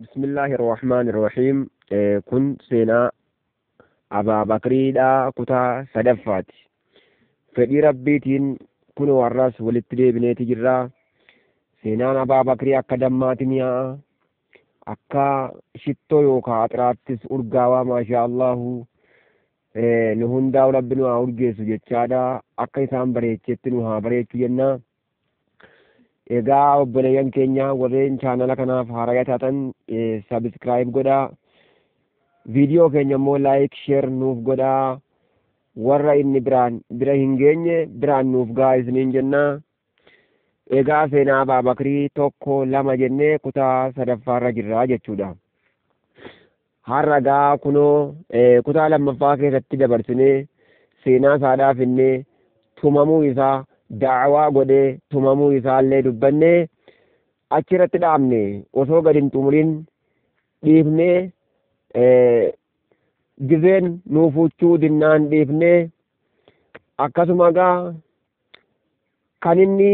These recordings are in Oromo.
Bismillaahi Rahmaani Rahiim. Kun seenaa Abaa Bakriidhaa kutaa sadaffaati. Fedhii Rabbiitiin kunoo har'as walitti deebineeti jirra. Seenaan Abaa Bakrii akka dammaati mi'aa'a. Akka shittoo yookaan axiraattis urgaawaa, maashaa Allahu. Nu hundaa'u Rabbi nu haa urgeessu jechaadha. Akka isaan bareechetti nu haa bareechu jenna. Egaa obboleeyyan keenya, warreen chaanala kanaaf haaraya taatan, subscribe godhaa. Viidiyoo keenya immoo like, share nuuf godhaa. Warra inni biraan bira hin geenye biraan nuuf gahaa isiniin jenna. Egaa seenaa Abaa Bakrii tokko lama jennee kutaa sadaffaarra jirra jechuudha. Har'a gaa kunoo kutaa lammaffaa keessatti dabarsinee seenaa isaadhaaf inni tumamuu isaa, da'awaa godhee tumamuu isaallee dubbannee achirratti dhaabne. Osoo gadi hin xumurin dhiifnee, gizeen nuu fuuchuu dinnaan dhiifnee. Akkasuma gaa kan inni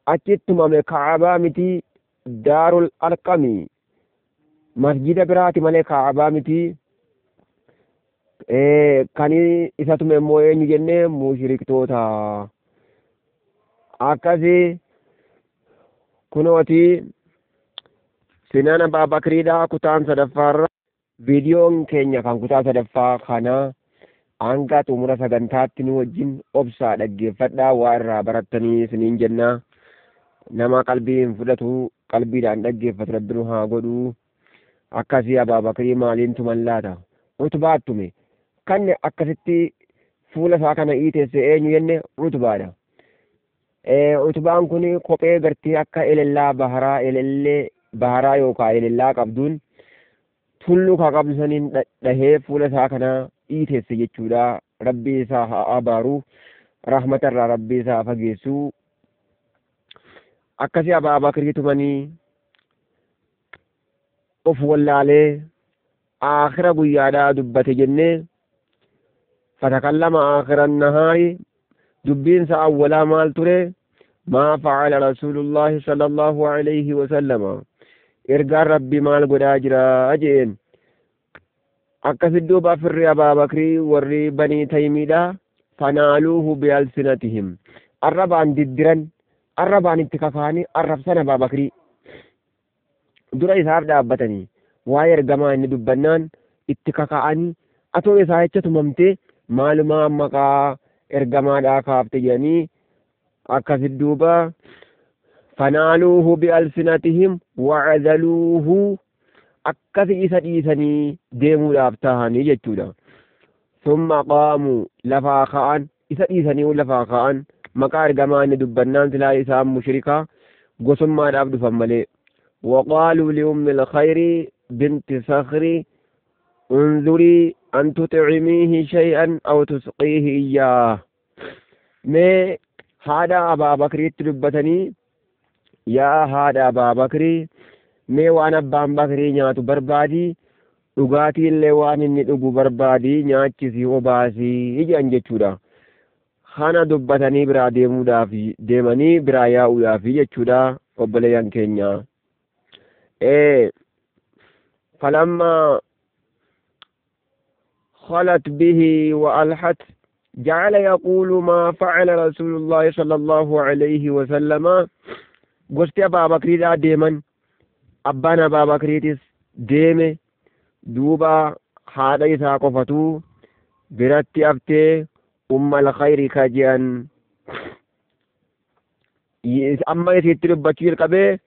achitti tumame Kaabaa miti, Daarul Arqami, masjida biraati malee Kaabaa miti. Kan isa tume immoo eenyu jennee, mushriktoota. Akkasi kunooti seenaan Abbaa Bakriidha kutaan sadaffaarra. Viidiyoon keenya kan kutaa sadaffaa kana hanga xumura sagantaatti nu wajjin obsaa dhaggeeffadhaa, waa irraa barattanii isiniin jenna. Nama qalbii hin fudhatu, qalbiidhaan dhaggeeffatu Rabbi nu haa godhu. Akkasii Abaa Bakrii maaliin tuman laata? Utbaat tume. Kan akkasitti fuula isaa kana iiteesse eenyu jenne, Utbaadha. Utbaan kun kophee gartee akka elellaa baharaa, elellee baharaa yookaan elellaa qabduun, tulluu kaa qabdu saniin dhahee fuula isaa kana iiteesse jechuudha. Rabbi isaa haa abaaru. Rahmata irraa Rabbi isaa haa fageessu. Akkasii Abaa Bakrii tumanii of wallaalee aakhira guyyaadhaa dubbate jennee. Fatakallama aakhira nahaari. Dubbiin isaa awwalaa maal ture? Maa facala Rasuulullaahi sallallahu alayhi wasallama, ergaan Rabbi maal godhaa jira jeen. Akkasit duuba firri Abaa Bakrii, warri Banii Taymiidha, fanaaluuhu bialsinatihim, arrabaan diddiran, arrabaan itti kakaanii arrabsan. Abaa Bakrii dura isaaf dhaabbatanii waa'ee ergamaa inni dubbannaan itti kaka'anii, atoo isaa jecha tumamtee maalumaa maqaa ergamaadhaa kaafte jedhanii. Akkasit duuba fanaaluuhu bialsinatihim wacadaluuhu, akkasi isa dhiisanii deemuudhaaf tahanii jechuudha. Summa qaamuu, lafaa ka'an, isa dhiisanii lafaa ka'an. Maqaa ergamaa inni dubbannaan silaa isaan mushrikaa gosummaadhaaf dhufan malee. وقالوا لأم الخير بنت صخر: انظري أن تطعميه شيئا أو تسقيه إياه. Mee haadha Abaa Bakriitti dubbatanii, yaa haadha Abaa Bakrii, mee waan abbaan Bakrii nyaatu barbaadii, dhugaatii illee waan inni dhugu barbaadii, nyaachisii obaasii jedhan jechuudha. Kana dubbatanii biraa deemuudhaaf deemanii biraa yaa'uudhaaf jechuudha, obboleeyyan keenya. فلما خلت به وألحت جعل يقول: ما فعل رسول الله صلى الله عليه وسلم؟ Gosti Abaa Bakriidhaa deeman, abbaan Abaa Bakriitis deeme. Duuba haadha isaa qofatu biratti haftee, Umma Alkhayri ka je'an. Amma isiitti dubbachuu jalqabee,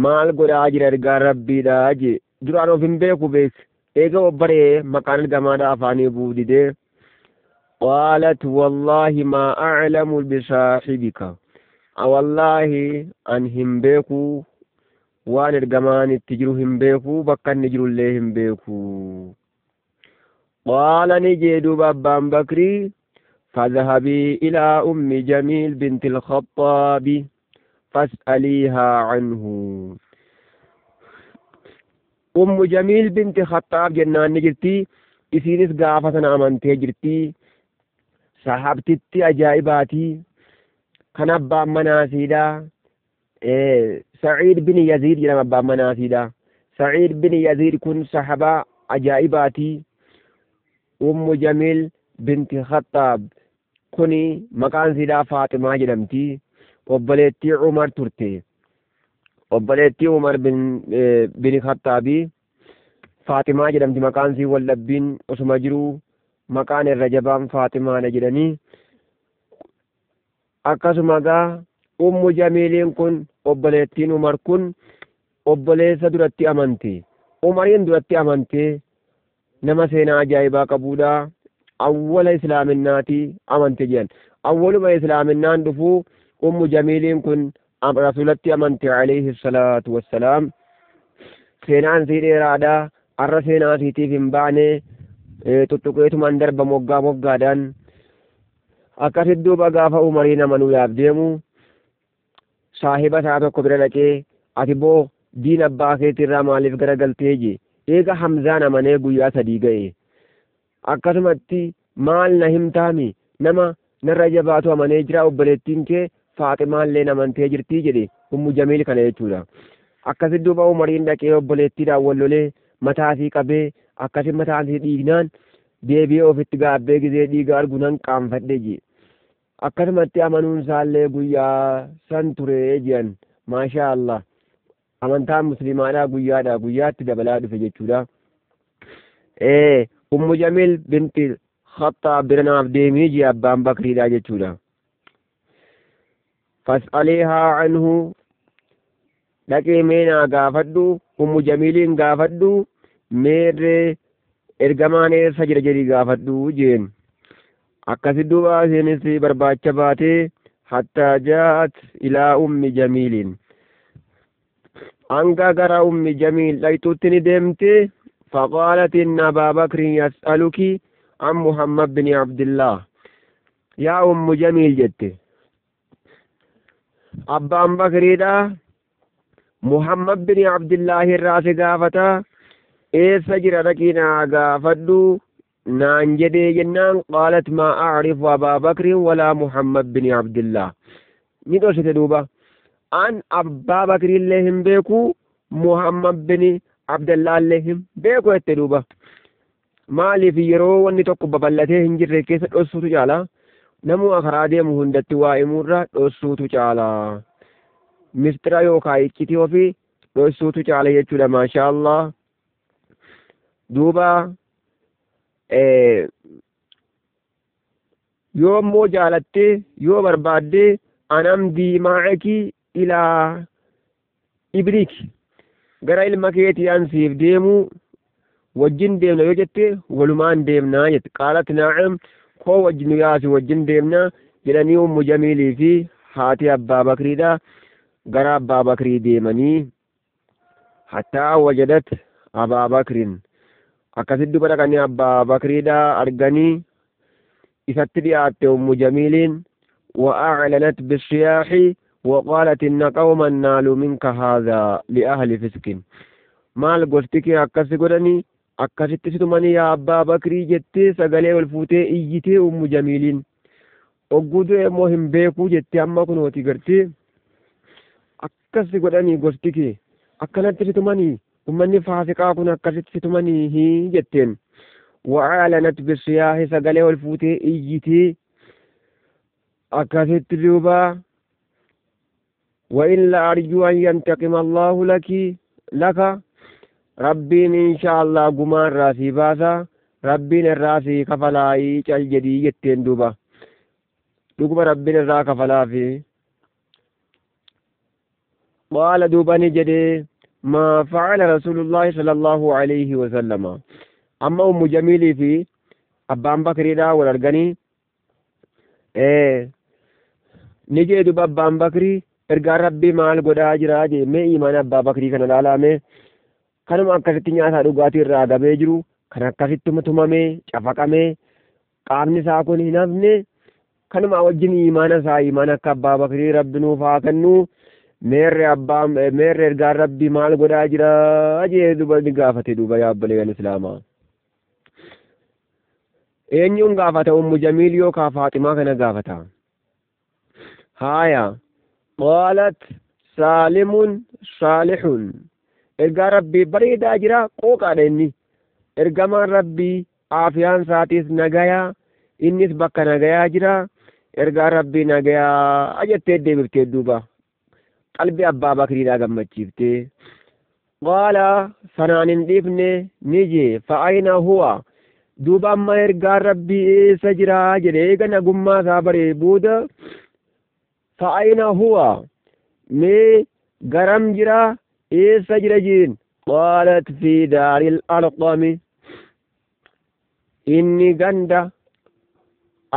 maal godhaa jira ergaan Rabbiidha jee. Duraan of hin beeku beek, eega obbaree maqaan ergamaadha afaanii bu'uu didee. قالت: والله ما أعلم بصاحبك، والله an hin beeku, waan ergamaan itti jiru hin beeku, bakka inni jirullee hin beeku. قال, ni jee duuba abbaan Bakrii: فاذهبي إلى أم جميل بنت الخطاب فاسأليها عنه. Ummu Jamiil binti Khattaab jennaan ni jirti. Isiinis gaafa sana amantee jirti. Sahabtitti ajaa'ibaati. Kan abbaan manaasiidha. Sa'iid bin Yaziid jedhama abbaan manaasiidha. Saciid bin Yaziid kun sahabaa ajaa'ibaatii. Ummu Jamiil binti Khaxaab kuni maqaan isiidhaa Faaximaa jedhamti. Obboleettii Umar turte. Obboleettii Umar bin Khaxaabii Faaximaa jedhamti maqaan isii. Waldhabbiin osuma jiruu maqaan irra jabaan Faaximaadha jedhanii. Akkasuma gaa Ummu Jamiiliin kun, obboleettiin Umar kun, obboleessa duratti amante, Umariin duratti amante. Nama seenaa ajaa'ibaa qabuudha. Awwala islaaminnaati amante jedhan. Awwaluma islaaminaan dhufuu Ummu Jamiiliin kun Rasuulatti amante alayhi salaatu wassalaam. Seenaan sii dheeraadha, arra seenaa siitiif hin baane, tuttuqeetumaan darba moggaa moggaadhaan. Akkasit duuba gaafa Umariin amanuudhaaf deemu saahiba isaa tokko bira dhaqee, "Ati boo diin abbaa keetirraa maaliif garagaltee?" je. Eega Hamzaan amanee guyyaa 3 ga'e. Akkasumatti maal na himtaami, nama narra jabaatu amanee jira, obboleettiin kee Faaximaallee amantee jirtii jedhe, Ummu Jamiil kana jechuudha. Akkasit duuba Umariin dhaqee obboleettiidhaan wal lolee mataasii qabee, akkasit mataasii dhiignaan deebi'ee ofitti gaabbee, gizee dhiiga argu nan qaanfadhe je. Akkasumatti amanuun isaallee guyyaa san ture jedhan. Maashaa Allah, amantaan musliimaadhaa guyyaadhaa guyyaatti dabalaa dhufe jechuudha. Ummu Jamiil binti Khaxaab bira naaf deemii jee abbaan Bakriidha jechuudha. Fas'aliihaa anhu, dhaqee mee naa gaafadhu, Ummu Jamiiliin gaafadhu, meerree ergamaan eessa jira jedhii gaafadhu jeen. Akkasi duuba isheenis barbaacha baatee hattaa jaa'at ilaa Ummi Jamiiliin, hanga gara Ummi Jamiil dhayxutti ni deemte. Faqaalat inna Abaa Bakrin yas'aluki an Muhammad bin Abdillah. "Yaa Ummu Jamiil," jette, "abbaan Bakriidha Muhammad bin Abdillaahi irraa si gaafata, eessa jira, dhaqii naa gaafadhu naan jedhee" jennaan, qaalat maa a'rifu Abaa Bakrin walaa Muhammad bin Abdillah. Ni dhoksite duuba. An Abbaa Bakriillee hin beeku, Muhammad bin Abdallaallee hin beeku jette duuba. Maaliif? Yeroo wanni tokko babal'atee hin jirre keessa dhossuutu caala. Namuma karaa deemu hundatti waa himuurra dhossuutu caala. Mistira yookaan iccitii ofii dhossuutu caala jechuudha. Maashaa Allah. Duuba yoo immoo jaalattee, yoo barbaaddee, anamdii maa'aki ilaa ibrik, gara ilma keetii an siif deemuu wajjin deemna yoo jette, walumaan deemnaa jette. Qaalat naa'am, koo wajjin nu yaasi, wajjin deemna jedhanii. Ummu Jamiilii fi haati Abbaa Bakriidha gara Abbaa Bakrii deemanii, hattaa wajadat Abaa Bakrin. Akkasitti duba dhaqanii Abbaa Bakriidha arganii isatti dhiyaatte Ummu Jamiiliin. وأعلنت بالصياح وقالت إن قوما نالوا منك هذا لأهل فسق. Maal gosti kee akkasi godhanii, akkasitti si tumanii, yaa Abbaa Bakrii jettee sagalee ol fuutee iyyitee. Ummu Jamiiliin ogguu du'e immoo hin beekuu jettee, amma kunooti gartee akkasi godhanii, gosti kee akkanatti si tumanii, ummanni faasiqaa kun akkasitti si tumanii jetteen. وأعلنت بالصياح, sagalee ol fuutee iyyitee akkasitti duuba. وإن لأرجو أن ينتقم الله لك لك, rabbiin insha Allah gumaa irraa sii baasa, rabbiin irraa sii kafalaayii, cal jedhii jetteen duuba. Dhuguma rabbiin irraa kafalaafi. Qaala, duuba ni jedhee, ما فعل رسول الله صلى الله عليه وسلم. Amma Ummu Jamiilii fi abbaan Bakriidha wal arganii ni jee duba abbaan Bakrii, "Ergaan rabbii maal godhaa jira?" jee. Mee imaana Abbaa Bakrii kana ilaalame. Kanuma akkasitti nyaataa dhugaatii irraa gabee jiru kan akkasitti tumamee cafaqamee qaamni isaa kun hin hafne, kanuma wajjin imaana isaa. Imaana akka Abbaa Bakrii rabbi nuuf haa kennu. Meerre abbaa, meerre ergaan rabbii maal godhaa jira jee duba ni gaafate duuba. Yaa obboleeyyan islaamaa, eenyuun gaafata? Ummu Jamiil yookaa Faaximaa kana gaafata. Haaya, qaalat saalimun saalihun. Ergaa Rabbii bareedaa jira, qooqaadha inni. Ergamaan Rabbii aafiyaan isaatis nagayaa, innis bakka nagayaa jira. Ergaa Rabbii nagayaa jettee deebiftee duuba. Qalbii Abbaa Bakriidhaa gammachiiftee. Qaala sanaan hin dhiifne ni jee, fa'ayna huwa, duuba amma ergaan Rabbii eessa jira jedhe. Eega nagummaa isaa baree booda, fa'ayna huwa, mee garam jira, eessa jira jeen. Qaalat fi daaril Arqami, inni ganda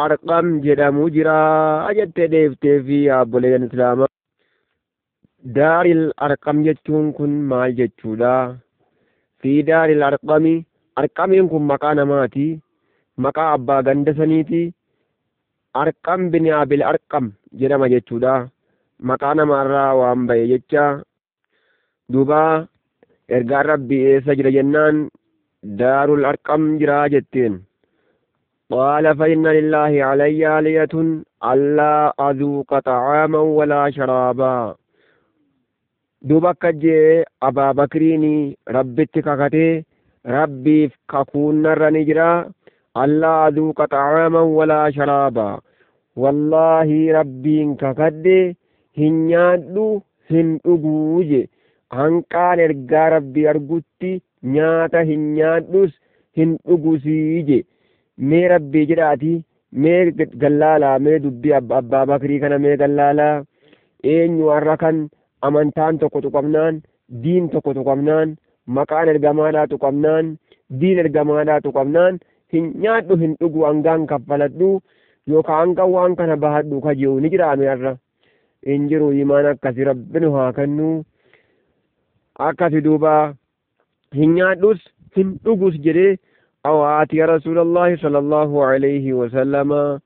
Arqam jedhamu jira jettee deebiftee fi obboleeyyan Islaamaa. Daaril Arqam jechuun kun maal jechuudha? Fi daaril Arqami, Arqamiin kun maqaa namaati, maqaa abbaa ganda saniiti. Arqam bin Abil Arqam jedhama jechuudha. Maqaa namaarraa waan ba'e jecha. Duuba ergaan Rabbii eessa jira jennaan daarul Arqam jira jetteen. Qaala fa inna lillaahi alayya aliyatun allaa azuuqa xa'aaman walaa sharaabaa. Duuba akka jee Abaa Bakriin Rabbitti kakatee, Rabbiif kakuun narra ni jira, allaa azuuqa xa'aaman walaa sharaabaa, wallaahi Rabbiin kakadhe hin nyaadhu hin dhuguu je, hanqaan ergaa Rabbii argutti nyaata hin nyaadhus hin dhugusii je. Mee Rabbii jedhaati mee gallaalaa, mee dubbii Abbaa Bakrii kana mee gallaalaa. Eenyu har'a kan amantaan tokko tuqamnaan, diin tokko tuqamnaan, maqaan ergamaadhaa tuqamnaan, diin ergamaadhaa tuqamnaan, hin nyaadhu hin dhugu hangaan kaffaladhu yookaan hanga waan kana bahadhu ka jiru ni jiraame? Har'a hin jiru. Imaan akkasi Rabbi nu haa kennu. Akkasi duuba hin nyaadhus hin dhugus jedhee, awaati ya Rasuulallahi sallallahu alayhi wasallama,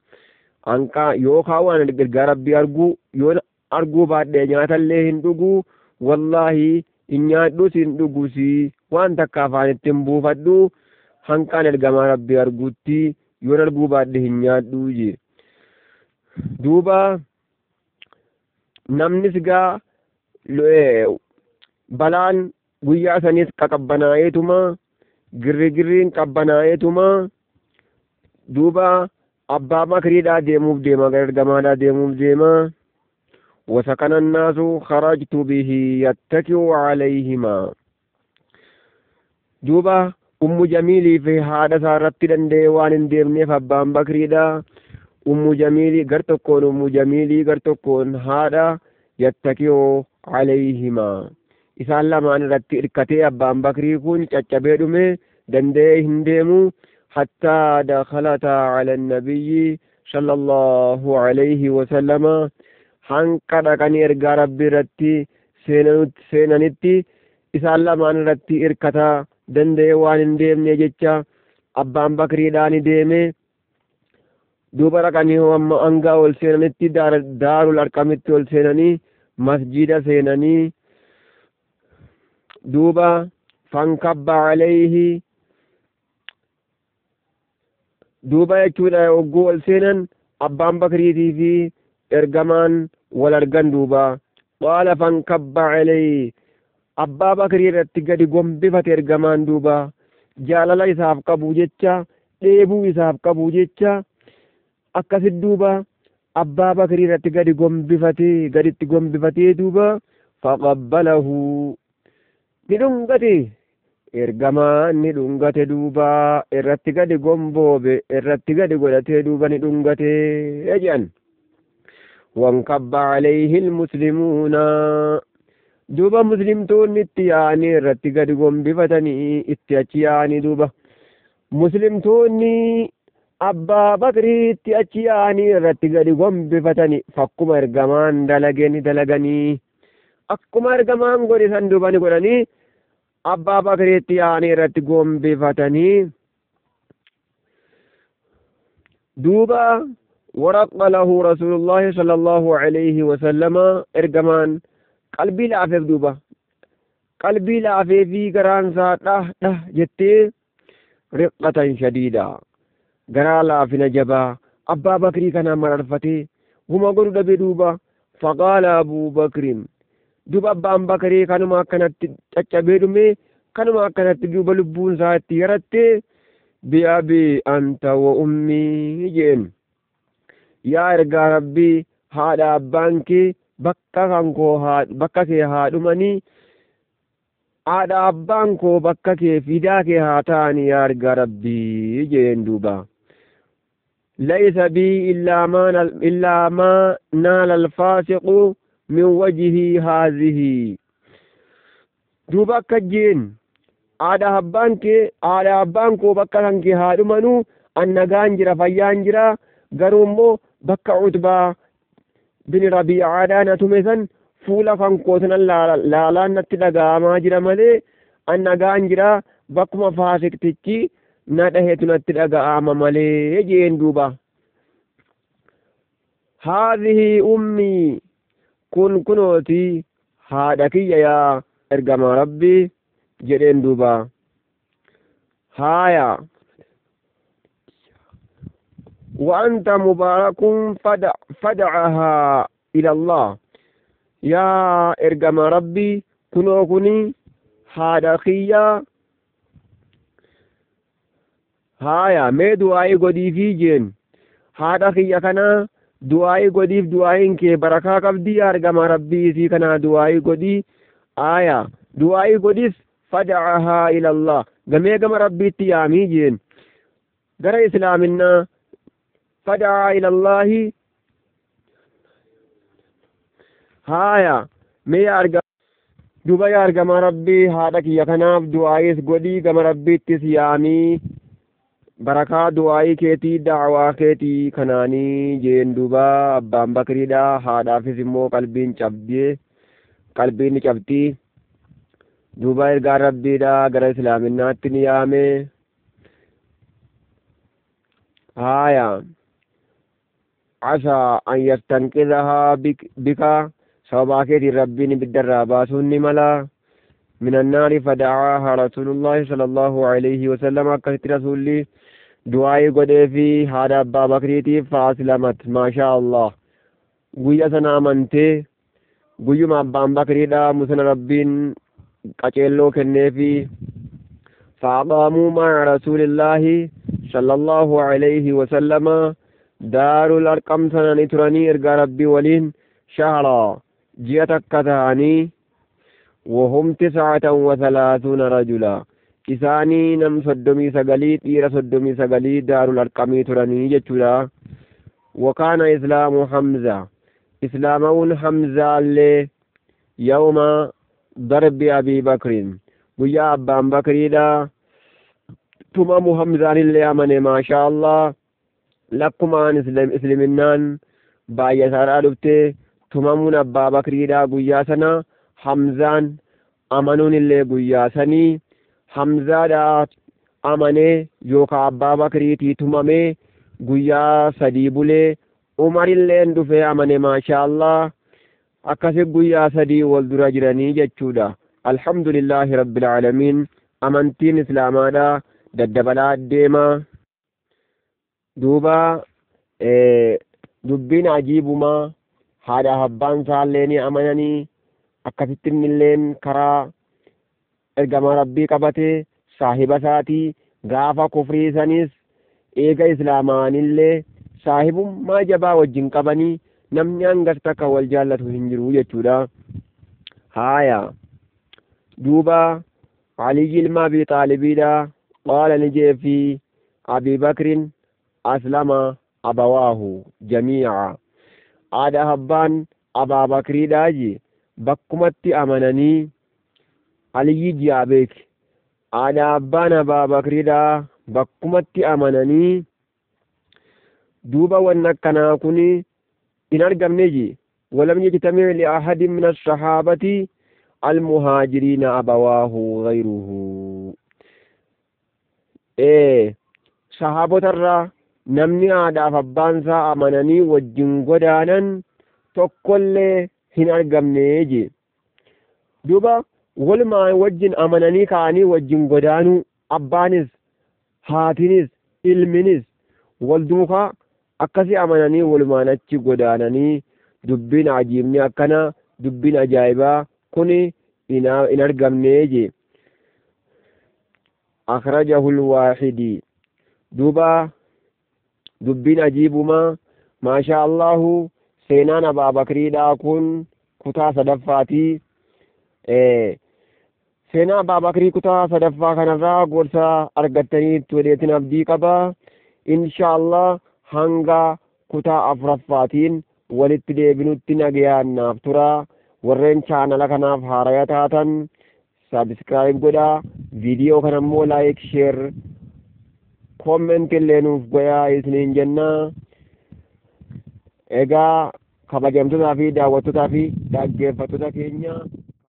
hanqaa yookaan waan ergaa Rabbii arguu yoo arguu baadhee nyaatallee hin dhugu, wallaahi hin nyaadhus hin dhugus, waan takka afaan ittiin buufadhu hanqaan ergamaa Rabbii arguutti, yoon arguu baadhe hin nyaadhu je. Duuba namnis gaa balaan guyyaa sanis qaqabbanaa'eetuma, girrigirriin qabbanaa'eetuma, duuba Abbaa Bakriidhaa deemuuf deema, gara ergamaadhaa deemuuf deema. وسكن الناس خرجت به يتكئ عليهما. Duuba Ummu Jamiilii fi haadha isaa irratti danda'ee waan hin deemneef Abbaan Bakriidha Ummu Jamiilii gar tokkoon, Ummu Jamiilii gar tokkoon haadha, yattaki'u alayhimaa, isaan lamaan irratti hirkatee Abbaan Bakrii kun caccabee dhume, danda'ee hin deemu. Hattaa dakhalata ala nabiyyi sallallahu alayhi wasallama, hanqa dhaqanii ergaa Rabbii irratti seenanitti isaan lamaan irratti hirkataa danda'ee waan hin deemne jecha Abbaan Bakriidhaan deeme. Duuba dhaqanii amma hanga ol seenanitti, Daarul Arqamitti ol seenanii, masjida seenanii, duuba fankabba alayhi. Duuba jechuudha hogguu ol seenan Abbaan Bakriitii fi ergamaan wal argan. Duuba qaala fankabba alayhi, Abbaa Bakrii irratti gadi gombifate ergamaan. Duuba jaalala isaaf qabu jecha, dheebuu isaaf qabu jecha, akkasit duuba Abbaa Bakrii irratti gadi gombifatee, gaditti gombifatee, duuba faqabbalahu, ni dhungate ergamaan, ni dhungate. Duuba irratti gadi gomboobe, irratti gadi godhatee, duuba ni dhungate jedhan. Wankabba alayhi almuslimuuna, duuba muslimtoonni itti yaa'anii irratti gadi gombifatanii, itti achi yaa'anii, duuba muslimtoonni Abbaa Bakriitti achi yaa'anii irratti gadi gombifatanii, fakkuma ergamaan dalage ni dalaganii, akkuma ergamaan godhe san duuba ni godhanii, Abbaa Bakriitti yaa'anii irratti gombifatanii. Duuba waraqa lahu Rasuulullaahi sallallahu alayhi wasallama, ergamaan qalbii laafeef, duuba qalbii laafee fi garaan isaa dhah dhah jettee, riqqatan shadiida, garaa laafina jabaa Abbaa Bakrii kana mararfatee huma godhu dhabe. Duuba faqaala Abuu Bakrin Duuba abbaan Bakrii kanuma akkanatti caccabee dhume, kanuma akkanatti duuba lubbuun isaa itti yaratte. Bi'abii anta wa ummii jeen, yaa ergaa Rabbii, haadha abbaan kee bakka kan koo bakka kee haa dhumanii, haadha abbaan koo bakka kee fidaa kee haa ta'anii, yaa ergaa Rabbii jeen. Duuba laysa bii illaa maa naala alfaasiqu min wajhii haazihi. Duuba akka jeen, haadha abbaan kee, haadha abbaan koo bakka kan kee haa dhumanuu, an nagaan jira, fayyaan jira, garuu immoo bakka Utbaa bin Rabiicaadhaa na tume san fuula kan koo sanan laalaan natti dhaga'amaa jira malee an nagaan jira, bakkuma faasiktichi na dhahetu natti dhaga'ama malee jeen. Duuba haadhihi ummii, kun kunooti haadha kiyya, yaa ergamaa Rabbii jedheen. Duuba haaya وأنت مبارك فدعها إلى الله. يا إرجم ربي، كنو كني هذا خيا، هايا مي دعائي قدي في جين، هذا خيا كنا دعائي قدي، دعائي كي بركة قبدي، يا إرجم ربي في كنا دعائي قدي، آية دعائي قدي. فدعها إلى الله، غمي غم ربي تيامي جين غير إسلامنا. فدعا إلى الله. هايا مي أرجع duuba yaa ergamaa Rabbii, haadha kiyya kanaaf du'aayis godhii, gama Rabbiittis yaamii, barakaa du'aayii keetii, da'awaa keetii kanaanii jeen. Duuba abbaan Bakriidha haadhaafis immoo qalbiin cabdee, qalbiin ni cabxii. Duuba ergaan Rabbiidha gara islaaminaatti ni yaame. Haaya asaa an yastanqidahaa bika, sababaa keetiin Rabbiin ibiddarraa baasuun ni mala, من النار. فدعاها رسول الله صلى الله عليه وسلم، akkasitti rasuulli du'aa'ii godhee fi haadha abbaa Bakriitiif. فأسلمت، ما شاء الله، guyya sana amantee, guyyuma abbaan Bakriidha musana Rabbiin qaceelloo kenneefi. فأقاموا مع رسول الله صلى الله عليه وسلم، دار الأرقم سنة turanii ergaa Rabbii waliin شهرا, ji'a takka ta'anii. وهم 39 رجلا, isaanii nam 39, dhiira 39 Daarul Arqamii turanii jechuudha. وكان إسلام حمزة, islaamawuun Hamzaa illee يوم ضرب أبي بكر, guyyaa abbaan Bakriidha tumamu Hamzaan illee amane. Maashaa Allah, lakkumaan isliminnaan baay'ataadhaa dhufte. Tumamuun abbaa Bakriidha guyyaa sana, Hamzaan amanuun illee guyyaa sanii. Hamzaadha amanee yookaan abbaa Bakriitii tumamee guyyaa 3 bulee, Umarilleen dhufee amane. Maashaa Allah, akkasi guyyaa 3 wal dura jiranii jechuudha. Alhamdulillahi rabbil aalamiin, amantiin islaamaadha daddabalaa deema. Duuba dubbiin ajiibumaa, haadha abbaan isaallee ni amananii, akkasitti innilleen karaa ergamaa Rabbii qabate, saahiba isaatii gaafa kufrii sanis eega islaamaanillee saahibummaa jabaa wajjin qabanii, namni hangas takka wal jaallatu hin jiru jechuudha. Haaya duuba Aliyyi ilma Abi Xaalibiidha qaala ni jeefi Abi Bakrin أسلم أبواه جميعا, haadha abbaan Abaa Bakriidha ji bakkumatti amananii. Aliyyi ji'a beeki, haadha abbaan Abaa Bakriidha bakkumatti amananii. Duuba wanni akkanaa kun hin argamne ji. ولم يجتمع لأحد من الصحابة المهاجرين أبواه غيره. إيه sahaabota irraa namni haadhaaf abbaan isaa amananii wajjin godaanan tokkollee hin argamne je. Duuba walumaa wajjin amananii ka'anii wajjin godaanuu, abbaanis haatinis ilminis wal duukaa akkasi amananii walumaan achi godaananii, dubbiin ajiibni akkana, dubbiin ajaa'ibaa. Kun hin argamnee jee. Akhrajahu lwaahidi. Duuba dubbiin ajiibumaa, maashaa Allahu, seenaan Abaa Bakriidhaa kun kutaa sadaffaatii. Seenaa Abbaa Bakrii kutaa sadaffaa kanarraa gorsa argattanii jedheetin abdii qaba. Inshaallah hanga kutaa afuraffaatiin walitti deebinutti nagayaan naaf tura. Warreen chaanala kanaaf haaraya taatan subscribe godhaa, viidiyoo kana immoo like, share, comment illee nuuf godhaa isiniin jennaa. Egaa kabajamtootaa fi daawwattootaa fi dhaggeeffattoota keenya.